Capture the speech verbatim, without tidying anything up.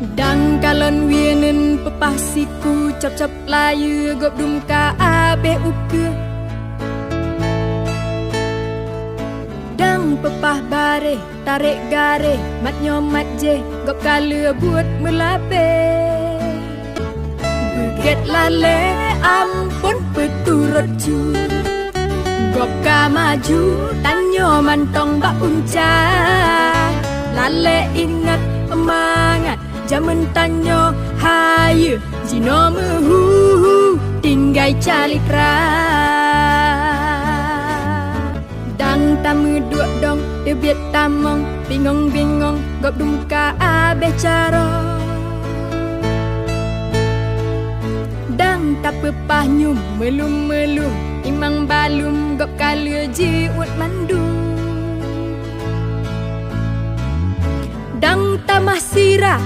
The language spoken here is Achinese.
Dang kalon wie neuen peupah siku, cop-cop layeue gob dum ka abéh ukeue. Dang peupah bareh, tarek gareh, mat nyoe mat jéh, gob ka lheueh buet meulabée. Beugét lalée amphon peuturot ju. Gob ka maju, tanyoe mantong bak punca. Lalée ingat mangat, jamén tanyoe hayeue, jinoe meuhu-hu tinggai calitra. Dang tameuduek dong, teubiet tamong, bingong-bingong, gob dum ka abéh carông. Dang tapeupah nyum, meulum-meulum, imang balum, gob ka lheueh jiuet mandum. Dang tamah sira,